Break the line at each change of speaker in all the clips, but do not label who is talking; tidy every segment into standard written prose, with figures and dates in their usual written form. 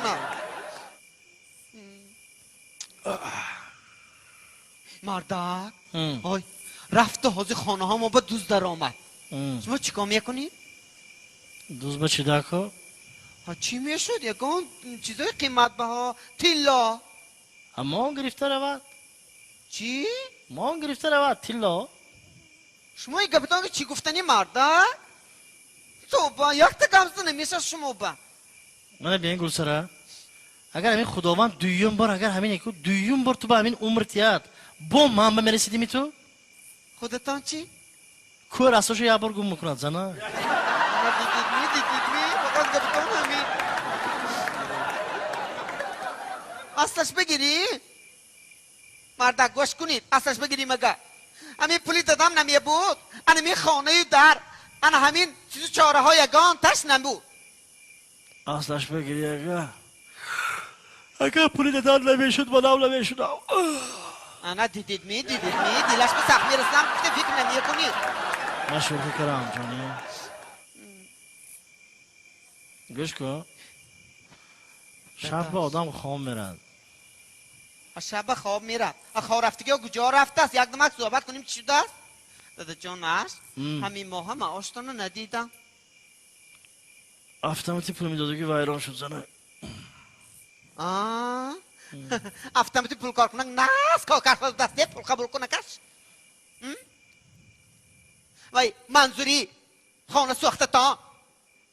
мекунад. Мардак, ой, рафта ҳозир хонаҳо мо ба дуз даромад. Шумо чӣ кор мекунӣ?
Дуз ба чӣ дако?
Чӣ мешуд? Ягон чизои қиматбаҳо, тилло.
Мон гирифта равад.
Чӣ?
Мон гирифта равад, тилло.
Шумо ин гапатон чӣ гуфтани, мардак? Тоба, якта гапза намешад шумо ба.
Мана бин, Гулсара. Агар ҳамин Худованд дуюм бор, агар ҳамин яку дуюм бор ту ба ҳамин умр тият, бо ман ба мерасидими ту?
Худатон чӣ?
Кӯр асошо як бор гум мекунад, зана.
Дидидми, дидидми, фақат гапатон ҳамин. Аслаш бигирӣ? Мардак, гӯш кунед, аслаш бигирӣ мага. Ҳамин пули дадам намебуд, ана хонаи дар, ана ҳамин чизу чораҳо ягон таш набуд.
Аслаш бигирӣ ага. Агар пули дадам намешуд, манам намешудам.
Ана дидидми, дидидми, дилаш ба сахт мерасам, гуфта фикр намекунед.
Ман шӯхӣ кардам, ҷони. Гӯш кун. Шаб ба одам хоб мерад.
Шаба хоб мерад. Хоб рафтагиё куҷо рафтааст? Як дамак суҳбат кунем, чӣ шудааст? Дадаҷонаш, ҳамин моҳа маоштонро надидам.
Автомати пул медодагӣ вайрон шуд, зана.
Автомати пул кор кунак нас кор кард даст пул қабул кунакаш. Вай манзури хона сӯхтатон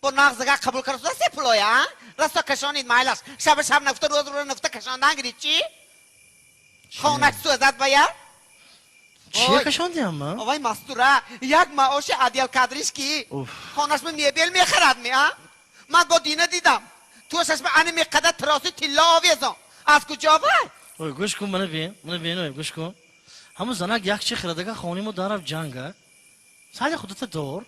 бо нағзага қабул кард пулоя, расто кашонид майлаш. Шаба шаб нафта, рӯз рӯз нафта кашондан гирид чӣ? Хонаш сӯзад вая?
Чия кашондиам ман?
Вай Мастура, як маоши отдел кадриш ки хонаш ба мебел мехарад ми, а? Ман бо дина дидам. Тӯшаш ба ани меқадар тироси тилло овезон. Аз куҷо вай?
Ой, гӯш кун, мана бин, мана бин, ой, гӯш кун. Ҳамун занак як чи хирадага хони мо дарав ҷанга. Сали худата дор.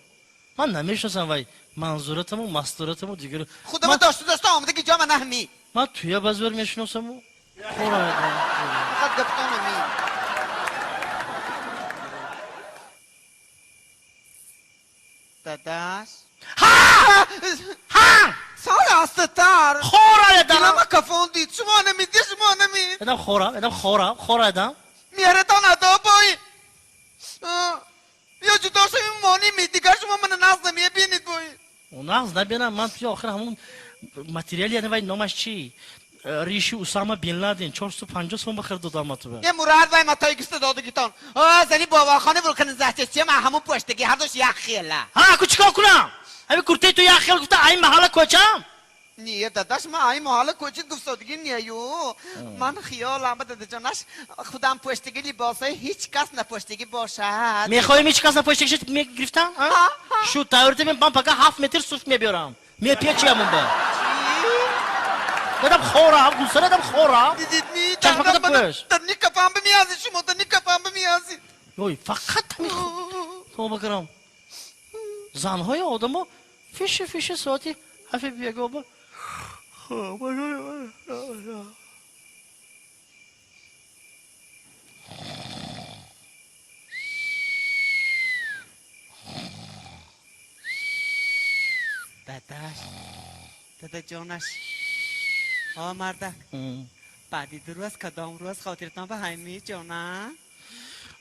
Ман намешиносам вай Манзуратаму, Мастуратаму дигар.
Худама дошта дошта омадаги ҷо мана ҳами.
Ман туя ба зӯр мешиносаму. Хора.
Фақат гаптон ҳами. Дадаш.
Ҳа! Ҳа!
Сол астатар.
Хора эдам.
Дилама кафондид. Шумо намидӣ, шумо намид.
Эдам хора, эдам хора, хора эдам.
Меҳратон адо бой. Ё ҷудо шавем монӣ ми, дигар шумо мана нағз намебинед бой.
Нағз набинам, ман туя охир ҳамун материали, яъне вай номаш чӣ? Риши Усама бин Ладен 450 сом бахар додам ма туба.
Е Мурад вай матои гиста додагитон. Зани бобохони вулканизатсия ман ҳамун пуштаги ҳардуш як хела.
Ҳа, ку чикор кунам? Ҳамин куртаи ту як хел гуфта ай маҳалла кӯчам?
Не, дадаш, ман ай маҳалла кӯчид гуфтодагӣ нею. Ман хиёлам ба дадаҷонаш худам пуштаги либосҳои ҳеҷ кас напуштагӣ бошад.
Мехоҳем ҳеҷ кас напуштагӣ шуд мегирифтам? Шу тайёрите ман пака 7 метр суф мебиёрам. Мепечиям он ба. Дадам хорам, Гулсара, дадам хорам.
Дидидми?
Чашмаката пӯш.
Дар никапам бимеязид шумо, дар никапам бимеязид.
Ой, фақат ҳамин тоба кардам. Занҳои одамо фиши фиши соати ҳафти бегоба.
Дадаш, дадаҷонаш. О, мардак, баъди ду рӯз кадом рӯз хотиртон ба ҳами ҷона?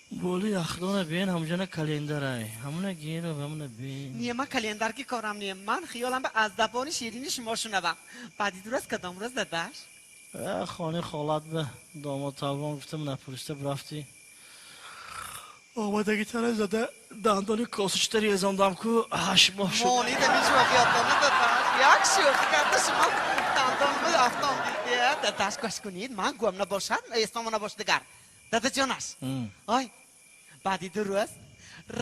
Боли яхдона бин, ҳамҷона календарай. Ҳамуна гиру, ҳамуна бин.
Не, ман календар ки корам не. Ман хиёлам ба аз забони ширини шумо шунавам. Баъди ду рӯз кадом рӯз, дадаш?
Хони холат ба домод тавон гуфтам, напурсида рафтӣ. Омадаги тара зада дандони косичта резондам ку 8 моҳ шуд.
Монид ҳамин шӯхиятона, дадаш. Як шӯхӣ карда шумо дандонро афтон дид. Дадаш, гӯш кунед, ман гӯям набошад, эстомо набошад дигар. Дадаҷонаш. Ой, баъди ду рӯз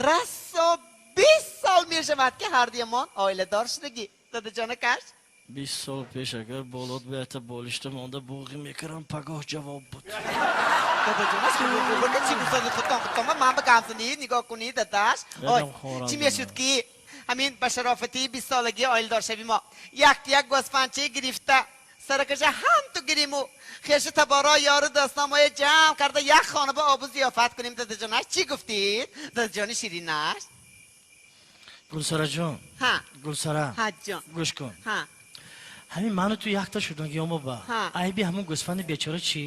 расо 20 сол мешавад ки ҳардуямон оиладор шудагӣ. Дадаҷонакаш?
20 сол пеш агар болот ба ята болишта монда буғӣ мекардам, пагоҳ ҷавоб буд.
Дадаҷонаш, чӣ гуфтоди худтон худтон ман ба гамзанӣ нигоҳ кунед, дадаш. Ой, чӣ мешуд ки ҳамин ба шарофати 20 солагии оиладоршави мо як як гӯсфандча гирифта саракаша ҳам ту гириму хешу таборо ёру дӯстонмоя ҷамъ карда як хона ба обу зиёфат кунем, дадаҷонаш. Чӣ гуфтид, дадаҷони ширинаш?
Гулсараҷон.
Ҳа.
Гулсара.
Ҳа, ҷон.
Гӯш кун.
Ҳа.
Ҳамин ману ту якта шудагиёмо ба айби ҳамун гӯсфанди бечора чӣ?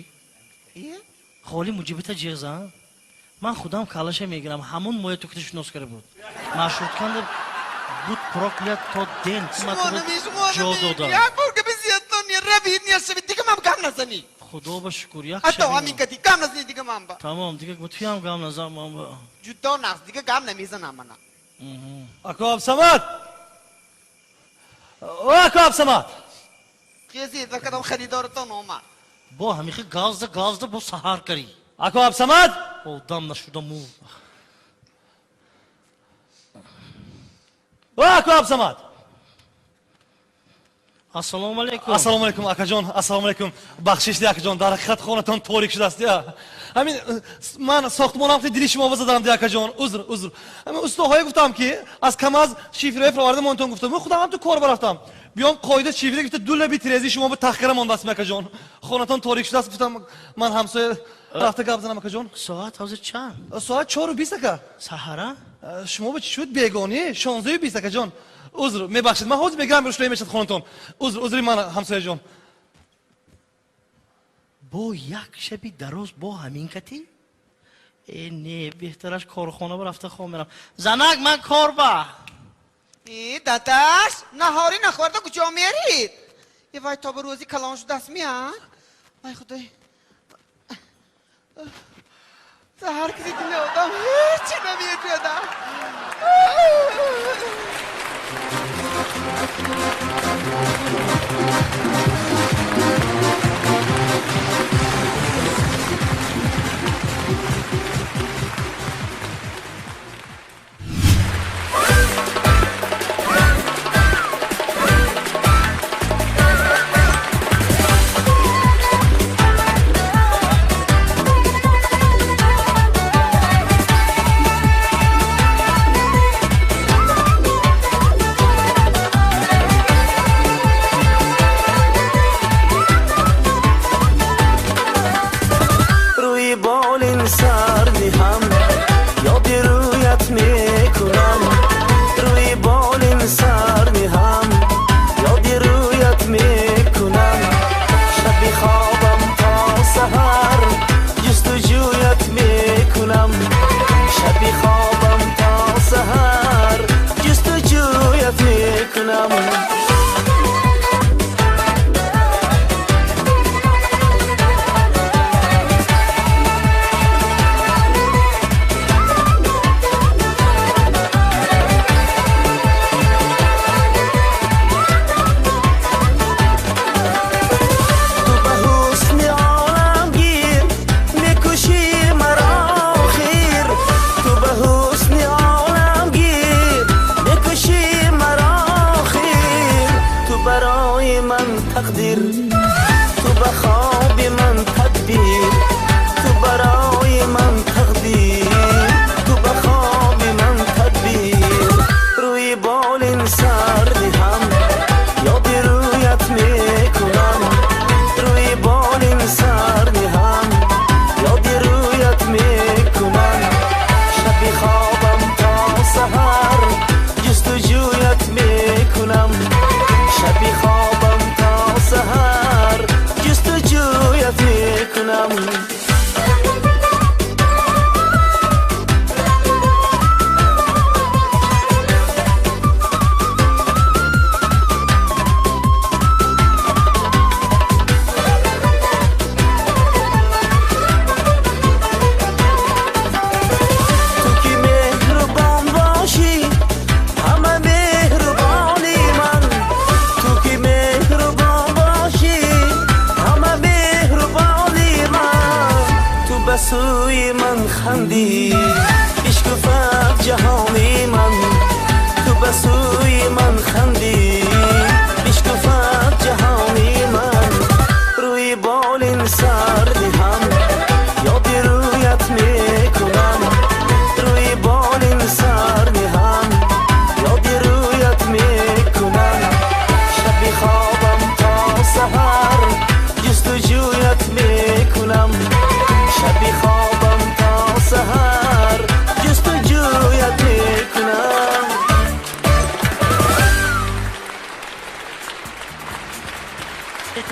Холи муҷибита ҷиғ зан. Ман худам калаша мегирам. Ҳамун моя ту кита шинос карда буд. Маршрутканда буд проклят то ден. Ҷо додам.
Як бор габи зиёдтон равид нешавид, дига ман гам назанӣ.
Худо ба шукр, як
шаби. Ато ҳамин кади гам назанӣ дига ман ба.
Тамом, дига туям гам назан ман ба.
Ҷудо нақс, дига гам намезанам мана.
Ако Абсамад! О, ако Абсамад!
Хезид, ва кадом харидоритон омад.
Бо ҳамихи газда газда бо саҳар карӣ.
Ако Абсамад!
Одам нашуда му.
О, ако Абсамад!
Ассалому алайкум.
Ассалому алайкум, акаҷон, ассалому алайкум. Бахшиш, акаҷон, дар ҳақиқат хонатон торик шудааст. Ҳамин ман сохтмонам ки дили шумо задам, акаҷон. Узр, узр. Ҳамин устоҳое гуфтам ки аз КАМАЗ шифрҳои фироварда монтон гуфтам. Ман худам ҳам ту кор барафтам. Биём қоида шифре гуфта ду лаби тирези шумо ба таҳқира мондааст, акаҷон. Хонатон торик шудааст, гуфтам ман ҳамсоя рафта гап занам, акаҷон.
Соат ҳозир чанд?
Соат 4:20, ака.
Саҳара?
Шумо ба чӣ шуд бегонӣ? 16:20, акаҷон. Узр, мебахшед, ман ҳозир мегирам, рӯшноӣ мешад хонатон. Узр, узри ман, ҳамсояҷон.
Бо як шаби дароз бо ҳамин кати? Э, не, беҳтараш корхона ба рафта хоб мерам. Занак, ман кор ба.
Э, дадаш, наҳорӣ нахӯрда куҷо мерид? Э, вай то ба рӯзи калон шудааст меа? Вай худой. Саҳар кизи дили одам ҳеҷ намеҷӯядам.
Шаби хобам то саҳар ҷустуҷӯят мекунам.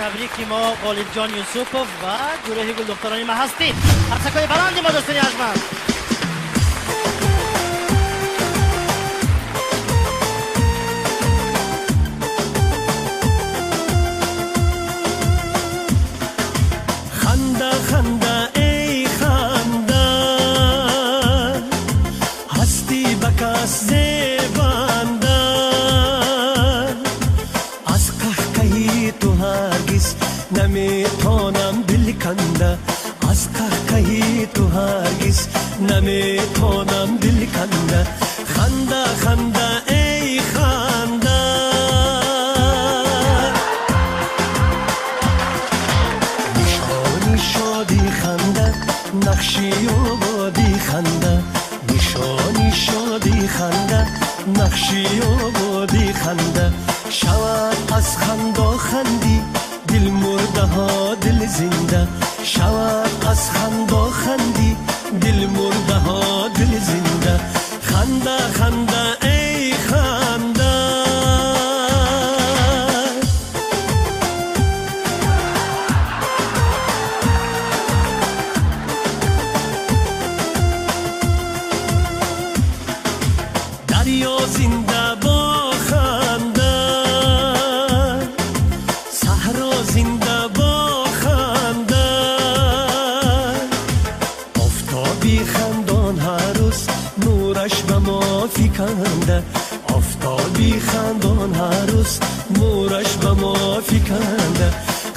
Табрики мо Ғолибҷон Юсупов ва гурӯҳи гулдухтарони ма ҳастед. Қарсакҳои баланди мо дӯстони арҷманд.
Ханда ханда эй ханда, ҳастӣ ба кас зебанда, аз қаҳқаҳи ту ҳаргиз наметонам дил канда, аз қаҳқаҳи ту ҳаргиз наметонам дил канда. Ханда ханда эй ханда, нишони шоди ханда, нақши ободи ханда, нишони шоди ханда, нақши ободи ханда. Шавад аз хандо ханди дил мурдаҳо дил зинда, шавад аз хандо ханди дил мурдаҳо дил зинда. Ханда ханда эй ханда. Дарё зинда бо ханда, саҳро зинда бо ханда, офтоби хандон ҳар рӯз нураш ба мо фиканда, офтоби хандон ҳар рӯз нураш ба мо фиканда.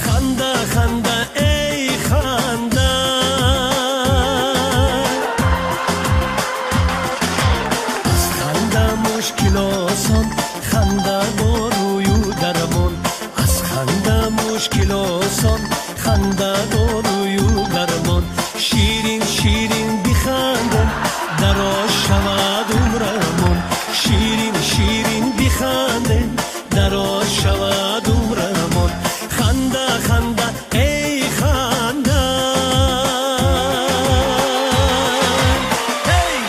Ханда ханда эй ханда. Аз ханда мушкил осон, ханда дорую дармон, аз ханда мушкил осон, ханда дорую дармон. Ширин ширин бихандем, дароз шавад умрамон, ширин ширин бихандем, дароз шавад умрамон. Ханда ханда эй ханда. Эй!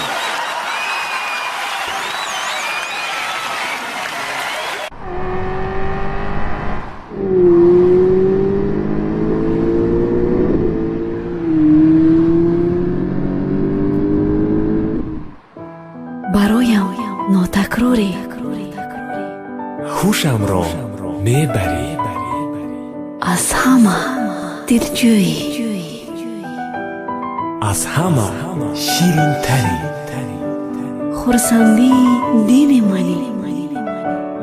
Бароям нотакрорӣ,
ҳушамро мебарӣ,
аз ҳама дилҷӯӣ,
аз ҳама ширинтарӣ,
хурсандии дили манӣ,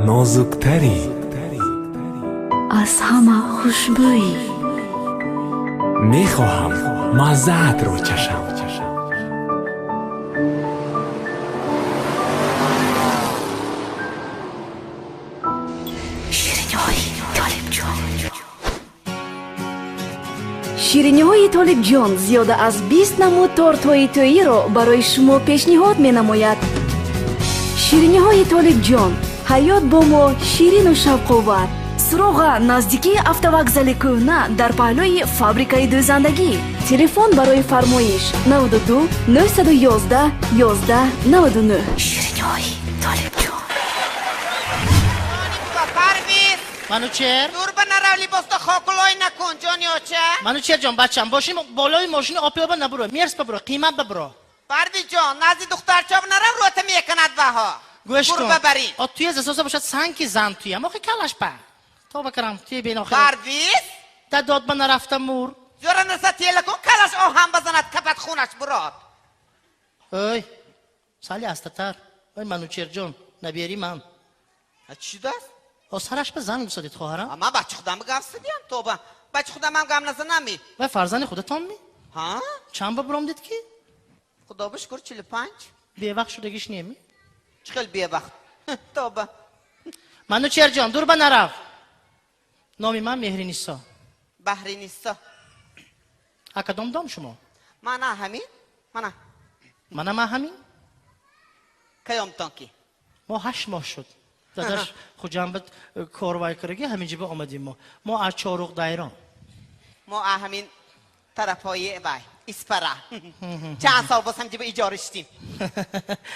нозуктарӣ,
аз ҳама хушбӯӣ.
Мехоҳам маззаатро чашам.
Шириниҳои Толибҷон. Шириниҳои Толибҷон зиёда аз 20 намуд тортҳои тӯиро барои шумо пешниҳод менамояд. Шириниҳои Толибҷон, ҳаёт бо мо ширину шавқовар. Суроға наздикии автовокзали кӯҳна дар паҳлӯи фабрикаи дӯзандагӣ. Телефон барои фармоиш 92 911 11 99. Шириниҳои Толибҷон.
Парвиз!
Манучер?
Дур ба нарав, либосто хокулой накун, ҷони оча.
Манучер ҷон, бачам, бошин болои мошини Опел ба набуро, Мерс ба буро, қимат ба буро.
Парвиз ҷон, назди духтарчо нарав, рота мекунад ваҳо.
Гӯш кун.
Гурба барин.
О туя засоса бошад санки зан туям, охи калаш па. Тоба карам, туя бенохир.
Парвиз?
Да дод ба нарафта мур.
Зора наса тела кун, калаш оҳан базанад, капад хунаш бурод.
Ой, сали астатар. Ой, Манучер ҷон, набери ман.
А чӣ шудаст?
О сараш ба зан гусадид хоҳарам.
Ман бачи худам гап задиям, тоба. Бачи худам ҳам гап назанами.
Вай фарзанди худатон ми?
Ҳа?
Чанд ба буром дид ки?
Худо ба шукр 45.
Бевақт шудагиш неми?
Чӣ хел бевақт? Тоба.
Манучер ҷон, дур ба нарав. Номи ман Меҳринисо.
Баҳринисо.
А кадом дом шумо?
Мана ҳамин? Мана.
Мана ман ҳамин?
Каёмтон ки?
Мо 8 моҳ шуд. Дадаш Хуҷанба корвай кардаги ҳамин ҷиба омадем мо. Мо аз Чоруқ дайрон.
Мо аз ҳамин тарафҳои вай Исфара. Чанд сол боз ҳамин ҷиба иҷора шудем.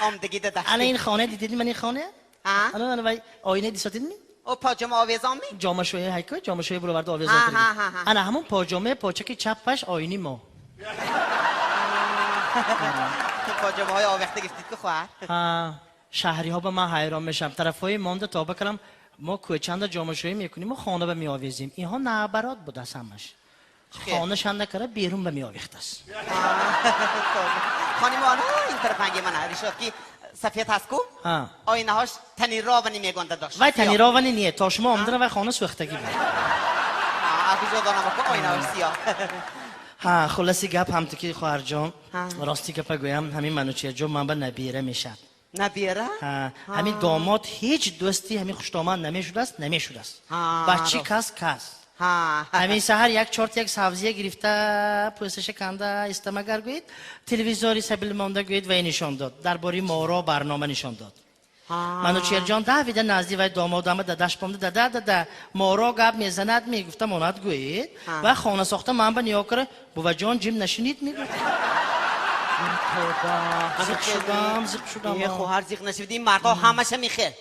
Омдагӣ дадаш.
Ана ин хона дидед, ман ин хона?
А?
Ана ана вай оина дисотед ми?
О поҷома овезон ми?
Ҷомашӯе ҳайко, ҷомашӯе буроварда овезон
Ҳа,
карда.
ҳа, ҳа, ҳа.
Ана ҳамон поҷомаи почаки чаппаш оини мо.
Поҷомаҳои овехта гирифтид ку, хоҳар?
Ҳа, шаҳриҳо ба ман ҳайрон мешавам. Тарафҳои монда тоба кардам, мо кӯчанда ҷомашӯӣ мекунем ва хона ба меовезем. Инҳо наоборот будааст ҳамаш. Хонашанда накара берун ба меовехтааст.
Хонимо, ана ин тарафанги мана решотки сафед ҳаст ку?
Ҳа.
Оинаҳош танировани мегонда дошт.
Вай танировани не, то шумо омадана вай хона сӯхтагӣ буд.
А куҷо донам ку оинаҳош сиёҳ.
Ҳа, хулоси гап ҳамту ки хоҳарҷон,
Ҳа.
рости гапа гӯям, ҳамин Манучерҷон ман ба набера мешавад.
Набера?
Ҳа, ҳамин домод ҳеҷ дӯсти ҳамин хуштомад намешудааст, намешудааст.
Ҳа,
Бачи
рост.
кас кас.
Ҳа.
Ҳамин саҳар як чорт як савзия гирифта, пӯсташа канда истамагар гӯед, телевизори сабил монда гӯед вай нишон дод. Дар бораи моро барнома нишон дод. Манучерҷон давида назди вай домодама дадаш помда, дада, дада, моро гап мезанад мегуфта монад гӯед.
Ҳа.
Ва хона сохта ман ба ниё кара, буваҷон ҷим нашинид мегуфт. Зиқ шудам, зиқ шудам.
Е, хоҳар, зиқ нашавид, ин мардҳо ҳамаша михел.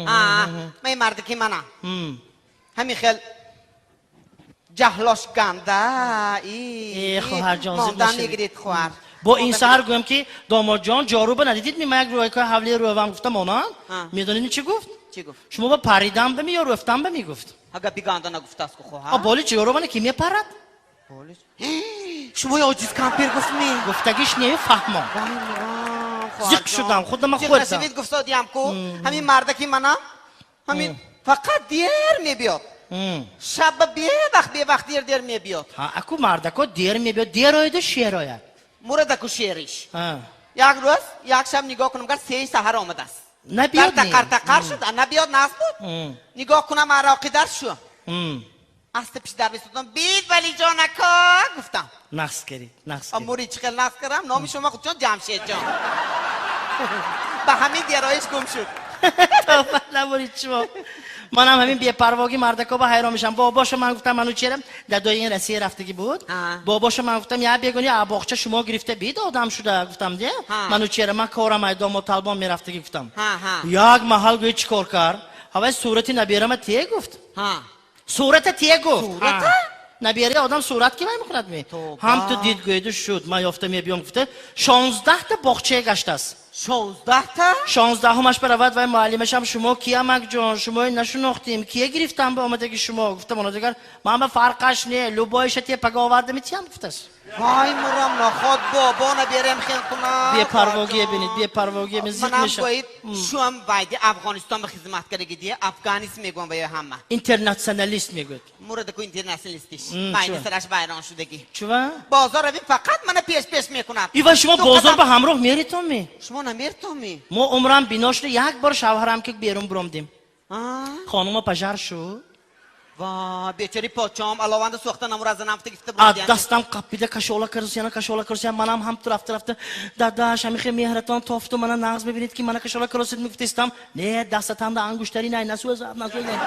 А, ман ин марде ки манам. Ҳамин хел ҷаҳлош ганда. И
Е, хоҳарҷон, зиқ
мондан
нашавед.
мегиред, хоҳар.
Бо ин саҳар гӯям ки домодҷон ҷоруба надидид ми ман як рӯйкои ҳавлии рӯвам гуфта монам.
Ҳа.
Медонед чӣ гуфт?
Чӣ гуфт?
Шумо ба паридан ба ми ё рӯфтан ба мегуфт?
Ага биганда нагуфтааст ку, хоҳар.
А боли ҷорубана ки мепарад?
Шумо оҷиз кампир гуфт ми?
Гуфтагиш не, фаҳмон.
Вай, мурам,
Зиқ
хоҳарҷон.
шудам, худама
Зиқ
хӯрдам.
нашавид гуфтодиям ку, ҳамин марда ки манам, ҳамин фақат дер мебиёд. Шаба бевақт бевақт дер дер мебиёд.
Ҳа, аку мардако дер мебиёд, дер ояду шер ояд.
Мурадаку шериш.
Ҳа.
Як рӯз, як шаб нигоҳ кунам, гар сеи саҳар омадааст.
Набиёд
Дар
не?
тақар тақар шуд, а набиёд нағз буд. Нигоҳ кунам ароқи дар шу. Аста пиш дар бистодам, бид валиҷон ака гуфтам.
Нағз кардӣ, нағз
А
кардӣ.
мури чӣ хел нағз кардам, номи шумо худҷон Ҷамшедҷон. Ба ҳамин дероиш гум шуд.
Тавба набурид шумо. Манам ҳамин бепарвогӣ мардако ба ҳайрон мешам. Бобошо ман гуфтам Манучерам, дадои ин Россия рафтагӣ буд.
Ҳа.
Бобошо ман гуфтам, я бегуни а боғча шумо гирифта бид одам шуда гуфтам де.
Ҳа.
Манучера ман корам ай домод талбон мерафтагӣ гуфтам.
Ҳа, ҳа.
Як маҳал гӯй чӣ кор кард? Ҳавай сурати наберама те гуфт.
Ҳа.
Сурата те гуфт.
Сурата?
Ҳа. Набераи одам сурат ки вай мекунад ми?
Тоба.
Ҳам ту дид гӯйду шуд, ман ёфта мебиём гуфта, 16 та боғчая гаштааст.
16 та?
16-умаш баравад вай муаллимашам шумо кия макҷон, шумои нашунохтем, кия гирифтам ба омадаги шумо? Гуфтам она дигар, ман ба фарқаш не, любойша те пага оварда метиям гуфтааст.
Вай мурам, наход бобо наберем хел кунам.
Бепарвогие бинед, бепарвогие бинед, зиқ
Манам
мешавам.
гӯед, шуам вайди Афғонистон ба хизмат кардаги дия, афганист мегӯям ба ҳама.
Интернационалист мегӯяд.
Мурадаку интернационалистиш. Майни
чува?
сараш вайрон шудагӣ.
Чува?
Бозор равим фақат мана пеш пеш мекунад.
Ива шумо
Ду
бозор
қадам-
ба ҳамроҳ меритон ми?
Шумо намертон ми?
Мо умрам бино шуда як бор шавҳарам ки берун буромдем.
А?
Хонума пажар шуд.
Ва, бечори почом, алованда сӯхта намура занам фта гифта
А
бурдиям.
дастам қапида кашола кард, яна кашола кард, манам ҳам ту рафта рафта дадаш ҳамихе меҳратон тофту мана нағз мебинед ки мана кашола каросид мегуфтистам. Не, дастатанда ангуштари най насӯзад, насӯзад.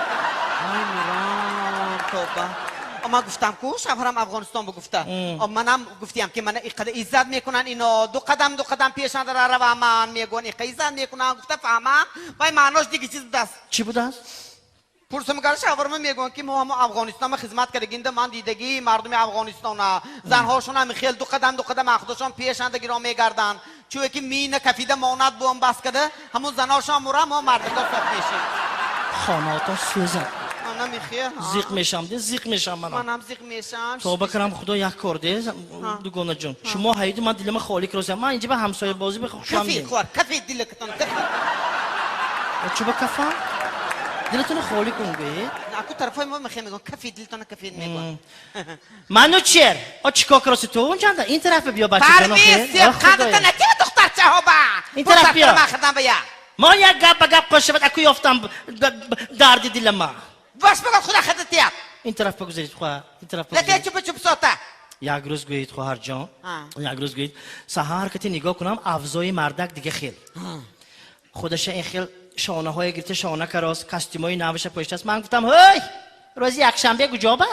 Вай мурам, тоба. А ман гуфтам ку шавҳарам Афғонистон бигуфта. А манам гуфтиям ки мана иқада иззат мекунанд ино, ду қадам ду қадам пешанда равам ман мегӯянд иқа иззат мекунанд гуфта фаҳмам. Вай маънош диги чиз будааст.
Чӣ будааст?
Пурсам гар шавҳарама мегӯянд ки мо ҳамо Афғонистон ба хизмат кардагинда ман дидагӣ мардуми Афғонистона занҳошон ҳами хел ду қадам ду қадам ахдошон пешанда гиро мегарданд. Чунки ки мина кафида монад буам бас када ҳамун заношон мура мо мардако соф мешем.
Хонаотон сӯзад.
Ана михе.
Зиқ мешам, де, зиқ мешам манам.
Манам зиқ мешам.
Тоба кардам худо як кор де, дугонаҷон. Шумо ҳайду ман дилама холӣ киросям. Ман инҷа ба ҳамсоябозӣ ба хушам
Кафи
не.
хӯр, кафи дилакатон, кафи.
Чӯба кафам? Дилатонро холӣ кун гӯед.
Аку тарафҳои мо мехе мегӯянд, кафи дилтона кафи мегӯянд.
Манучер, о чикор кироси ту унҷанда? Ин тараф биё бачаҷон.
Парвиз, себ қандата натива духтарчаҳо ба.
Ин тараф биё.
Ман хирдам ба я.
Ман як гап ба гап қошавад, аку ёфтам дарди дилама.
Бош бигӯ худо хидат тият.
Ин тараф бигузаред хоҳар, ин тараф
Натия
бигузаред.
чупа чуп сота.
Як рӯз гӯед хоҳарҷон,
Ҳа.
як рӯз гӯед, саҳар кати нигоҳ кунам, авзои мардак дига хел. Худаша ин хел шонаҳое гирифта шона кароз, костюмои наваша пӯштааст. Ман гуфтам, ҳой, рӯзи якшанбе куҷо ба?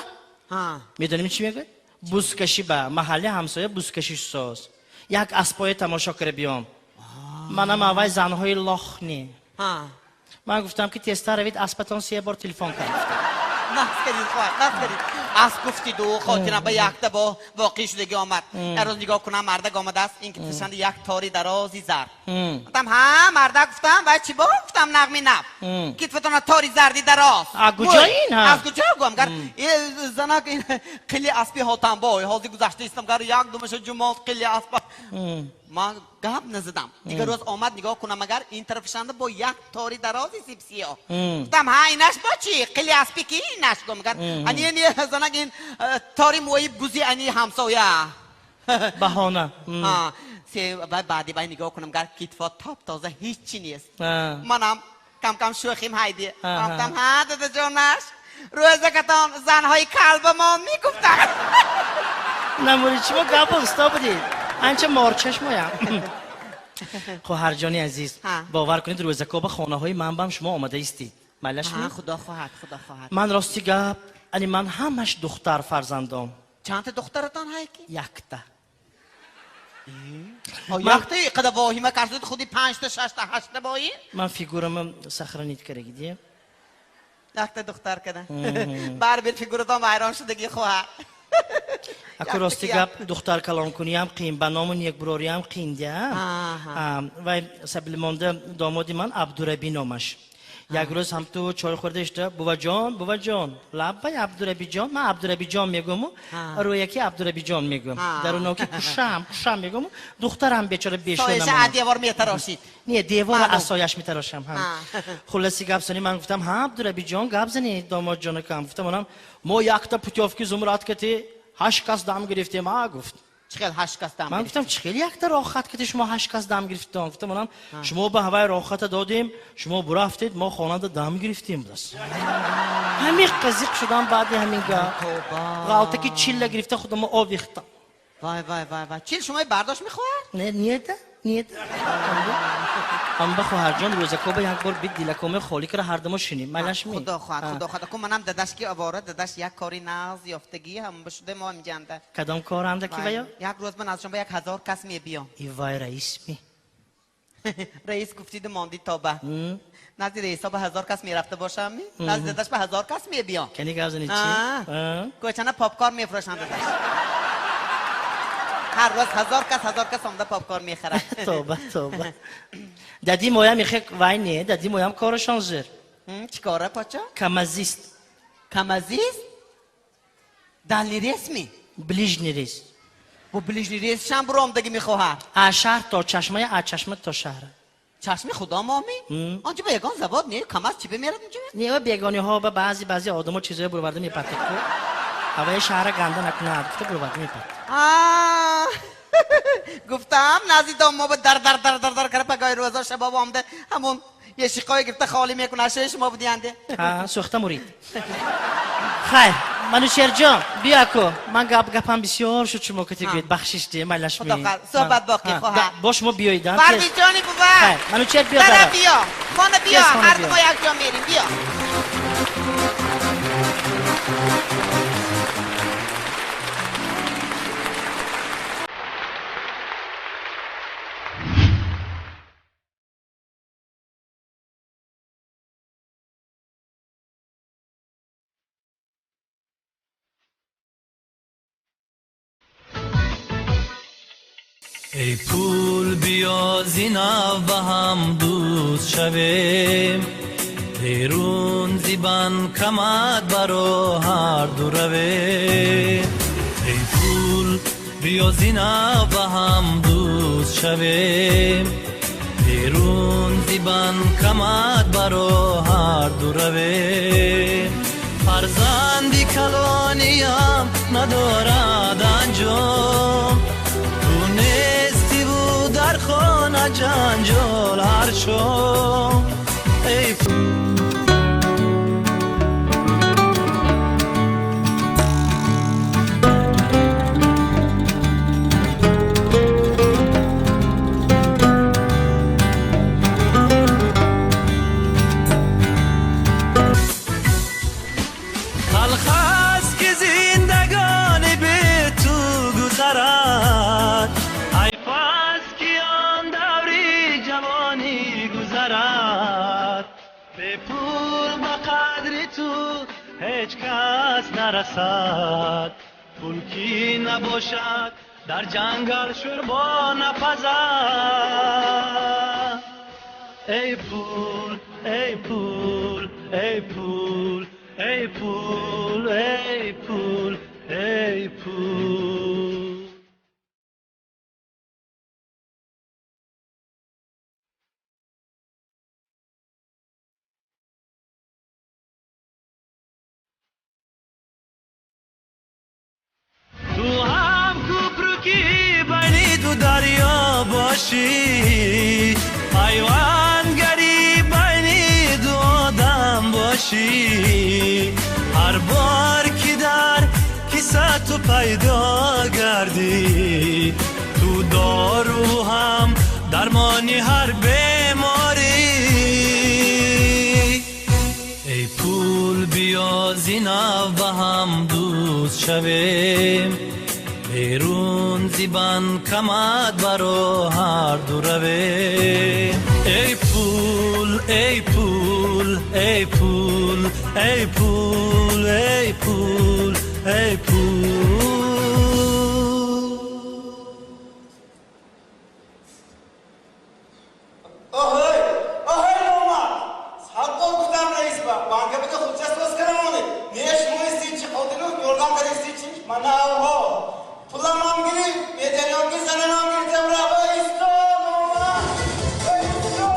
Ҳа.
Медонем чӣ мегӯяд? Бузкашӣ ба маҳалли ҳамсоя бузкашӣ соз. Як аспоя тамошо кара биём. Манам аввай занҳои лох не.
Ҳа.
Ман гуфтам ки тезтар равед, аспатон се бор телефон кард.
Нақс кардид, хоҳар, нақс кардид. Асп гуфтиду хотирам ба якта бо воқеъ шудагӣ омад. Як рӯз нигоҳ кунам, мардак омадааст, ин ки ташанда як тори дарози зард. Гуфтам, ҳа, мардак, гуфтам, вай чӣ бо? Гуфтам, нағми наб. Китфатона тори зарди дароз.
А куҷо ин, ҳа?
Аз куҷо гӯям, гар занак ин қили аспи ҳотамбой, ҳозир гузашта истам, гар як думаша ҷумол қили аспа. Ман гап назадам. Дигар рӯз омад, нигоҳ кунам, агар ин тарафшанда бо як тори дарози сипсиё. Гуфтам, ҳа, инаш бо чӣ? Қили аспи ки инаш гӯям, агар ани ни занак ин тори мӯи бузи ани ҳамсоя.
Баҳона.
Ҳа, се баъди бай нигоҳ кунам, гар китфо топ тоза, ҳеҷ чи нест. Манам кам-кам шӯхим ҳайди. Гуфтам, ҳа, дадаҷонаш, рӯзакатон занҳои калбамон мегуфтанд.
Намури чимо гап уста будед? Анча морчашмоям. Хоҳарҷони азиз, бовар кунед, рӯзако ба хонаҳои ман бам шумо омада истед. Майлаш?
Худо хоҳад, худо хоҳад.
Ман рости гап, ани ман ҳамаш духтар фарзандом.
Чандта духтаратон ҳай ки?
Якта.
Якта қада воҳима кардед, худи панҷта, шашта, ҳашта бо ин?
Ман фигурамам сохранить карагидия.
Якта духтар када. Барбир фигуратон вайрон шудагӣ, хоҳар.
Аку рости гап, духтар калонкуниям қиин, ба ному некбурориям қиин дия. Вай сабилмонда домоди ман Абдураби номаш. Як рӯз ҳам ту чой хӯрда ишта, буваҷон, буваҷон, лаббай Абдурабиҷон, ман Абдурабиҷон мегӯму, рӯяки Абдурабиҷон мегӯм. Даруноки кушам, кушам мегӯму, духтарам бечора бешона.
Сояша а девор метарошид.
Не, девора асояш метарошам. Хулласи гап зани, ман гуфтам, ҳа, Абдурабиҷон, гап зани, домодҷонакам. Гуфтам, онам, мо якта путёвки зумрат кати ҳашт кас дам гирифтем, а, гуфт.
Чӣ хел ҳашт кас дам?
Ман гуфтам, чӣ хел якта роҳат кати шумо ҳашт кас дам гирифтон? Гуфтам, онам, шумо ба ҳавай роҳата додем, шумо бурафтед, мо хонада дам гирифтем. Ҳамин қазиқ шудам баъди ҳамин гап. Ғалтаки чилла гирифта худамо овехтам.
Вай, вай, вай, вай. Чил шумои бардошт мехоҳад?
Не, неда, неда. Амба хоҳарҷон, рӯзакоба як бор бит дилакоме холӣ кара ҳардамо шинем. Майлаш ми?
Худо хоҳад, худо хоҳад. Аку манам дадаш ки овора, дадаш як кори нағз ёфтагӣ ҳам шуда мо инҷанда.
Кадом коранда ки вая?
Як рӯз ман аз шумо 1000 кас мебиём.
И вай раис ми?
Раис гуфтиду монди тоба. Назди раисо ба 1000 кас мерафта бошам ми? Назди дадаш ба 1000 кас мебиём.
Кани гап зани чи?
Кӯчана попкорн мефурӯшанд дадаш. Ҳар рӯз 1000 кас, 1000 кас омада попкорн мехарад.
Тоба, тоба. Дади моям ихе вай не, дади моям корашон зир.
Чӣ кора, пача?
Камазист.
Камазист? Дальний рейс ми?
Ближний рейс.
Бо ближний рейс шам буромдагӣ мехоҳад.
А шаҳр то чашмая, а чашма то шаҳр.
Чашми худо моми? Онҷо ба ягон завод не, камаз чӣ бемерад онҷо?
Не, ва бегониҳо ба баъзе баъзе одамо чизое буроварда мепартад ку. Ҳаваи шаҳра ганда накунад, гуфта буроварда мепартад.
Гуфтам, назди домо ба дар дар дар дар дар кара пагои рӯзо шабоб омда ҳамон ешиқое гирифта холӣ мекунад, шои шумо будиянде.
Ҳа, сӯхта мурид. Хайр, Манучерҷон, биё ку. Ман гап гапам бисёр шуд шумо ки гӯед, бахшиш де, майлаш ми.
Худо хоҳад, суҳбат боқӣ хоҳад.
Бо шумо биёед.
Парвизҷони бува.
Хайр, Манучер биё.
Дара биё. Хона биё, ҳар ду мо якҷо мерим, биё.
Эй пул биё зинав ба ҳам дӯст шавем, берун зибан камат баро ҳарду равем. Эй пул биё зинав ба ҳам дӯст шавем, берун зибан камат баро ҳарду равем. Фарзанди калониям надорад анҷом, ту нестиву дар хона ҷанҷол ҳар шом. Эй талх аст ки зиндагони бе ту гузарад, ҳайф аст ки он даври ҷавонӣ гузарад. ҳеҷ кас нарасад. Пул ки набошад, дар ҷангал шӯрбо напазад. Эй пул, эй пул, эй пул, эй пул, эй пул, эй пул. Ту ҳам кӯпруки байни ду дарё бошӣ, пайвангари байни ду одам бошӣ. Ҳар бор ки дар киса ту пайдо гардӣ, ту дору ҳам дармони ҳар беморӣ. Эй пул, биё зинав ба ҳам дӯст шавем, берун зи банкомат баро ҳарду равем. Эй пул, эй пул, эй пул, эй пул, эй пул, эй пул.
Оҳой, оҳой, номард! Сад бор гуфтам раис ба банка бида худча соз карамонед. Не шумо истичи, Қодиров ёрдам кара истичи. Мана авҳо. Пуламам гирифт, медалён гирифт, занамам гирифтам рафт. Исто, номард! Исто!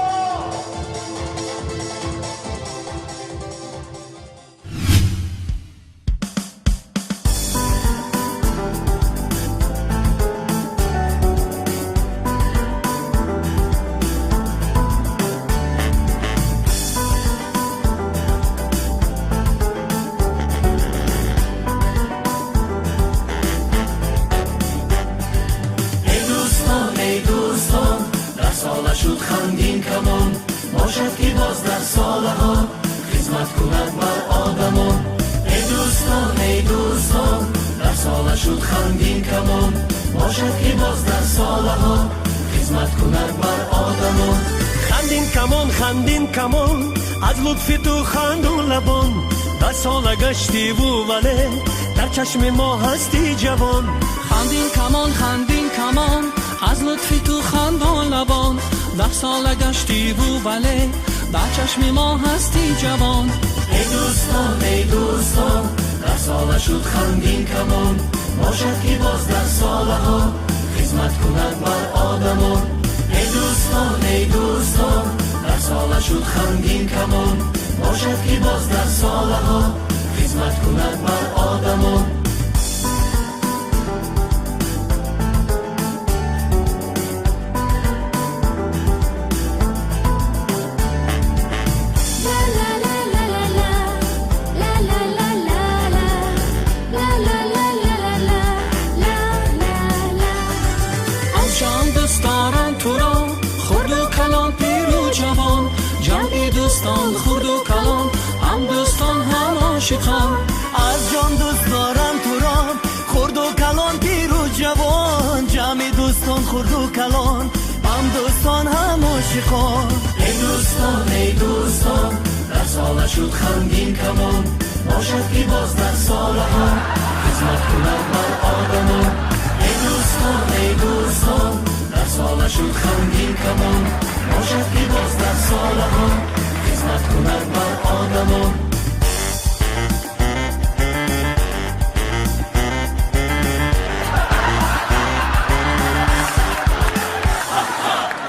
Эй дӯстон, эй дӯстон, даҳсола шуд хандин камон, бошад ки боз дар солаҳо хизмат кунад бар одамон. Эй дӯстон, эй дӯстон, даҳсола шуд хандин камон, бошад ки боз дар солаҳо хизмат кунад бар одамон.
Хандин камон, хандин камон, аз лутфи ту хандун лабон, даҳсола гаштиву вале дар чашми мо ҳасти ҷавон.
Хандин камон, хандин камон, аз лутфи ту хандон лабон, даҳсола гаштиву вале дар чашми мо ҳасти ҷавон.
Эй дӯстон, эй дӯстон, даҳсола шуд хандин камон, бошад ки боз дар солаҳо хизмат кунад бар одамон. Эй дӯстон, эй дӯстон, даҳсола шуд хандин камон, бошад ки боз дар солаҳо хизмат кунад бар одамон.
Аз ҷон дӯстдорам туро, хурду калон, пиру ҷавон, ҷамъи дӯстон хурду калон, ҳам дӯстон ҳам ошиқон.
Аз ҷон дӯст дорам туро, хурду калон, пиру ҷавон, ҷамъи дӯстон хурду калон, ҳам дӯстон ҳам ошиқон.
Эй дӯстон, эй дӯстон, даҳсола шуд хандин камон, бошад ки боз дар солаҳо хизмат кунад бар одамон. Эй дӯстон, эй дӯстон, даҳсола шуд хандин камон, бошад ки боз дар солаҳо хизмат кунад бар одамон.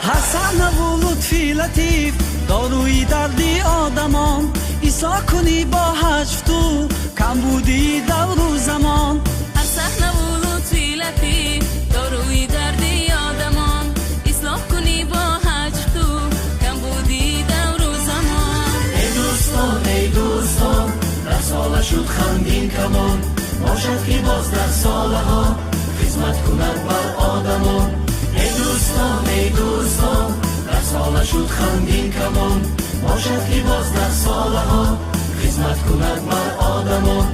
Ҳасанаву лутфи латиф, доруи дарди одамон, ислоҳ кунӣ бо ҳаҷв ту камбудии давру замон.
Ҳасанаву лутфи латиф, доруи дарди одамон, ислоҳ кунӣ бо ҳаҷв ту камбудии давру замон.
Эй дӯстон, эй дӯстон, даҳсола шуд хандин камон, бошад ки боз дар солаҳо хизмат кунад бар одамон. Эй дӯстон, эй дӯстон, даҳсола шуд хандин камон, бошад ки боз дар солаҳо хизмат кунад бар одамон.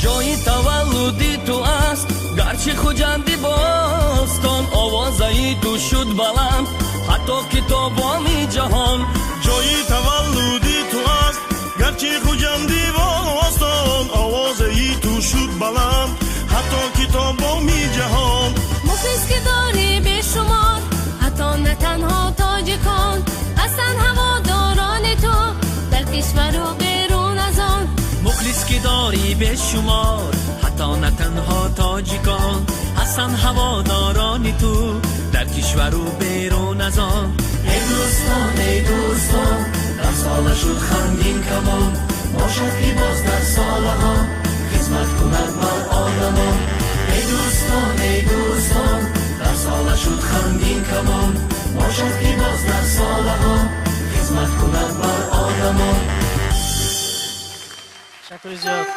Ҷои таваллуди ту аст гарчи Хуҷанди бостон, овозаи ту шуд баланд ҳатто китобони ҷаҳон.
Ҷои таваллуди ту аст гарчи Хуҷанди бостон,
кишвару берун аз он.
Мухлис ки дорӣ бешумор, ҳатто на танҳо тоҷикон, ҳастанд ҳаводорони ту дар кишвару берун аз он.
Эй дӯстон, эй дӯстон, дар сола шуд хандин камон, бошад ки боз дар солаҳо хизмат кунад бар одамон. Эй дӯстон, эй дӯстон, дар сола шуд хандин камон, бошад ки боз дар солаҳо хизмат кунад бар одамон.
Ташаккури зиёд.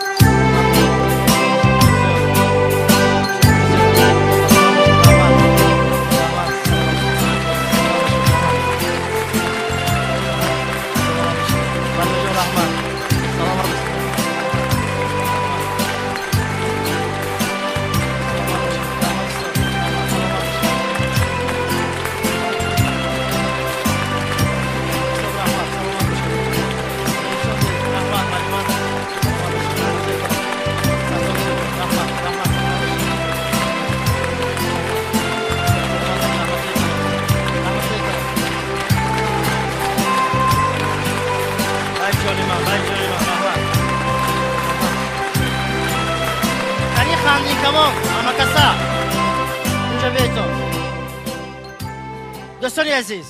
Дӯстони азиз,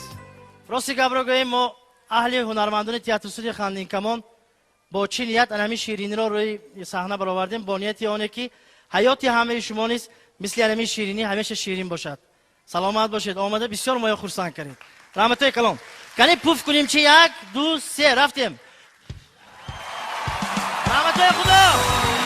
рости гапро гӯем, мо аҳли ҳунармандони театрстудияи Хандинкамон бо чӣ ният анами шириниро рӯи саҳна баровардем? Бо нияти оне ки ҳаёти ҳамаи шумо низ мисли анами ширинӣ ҳамеша ширин бошад. Саломат бошед, омада бисёр моё хурсанд кардед. Раҳматои калом. Кани пуф кунем чи? 1, 2, 3, рафтем. Раҳматои худо.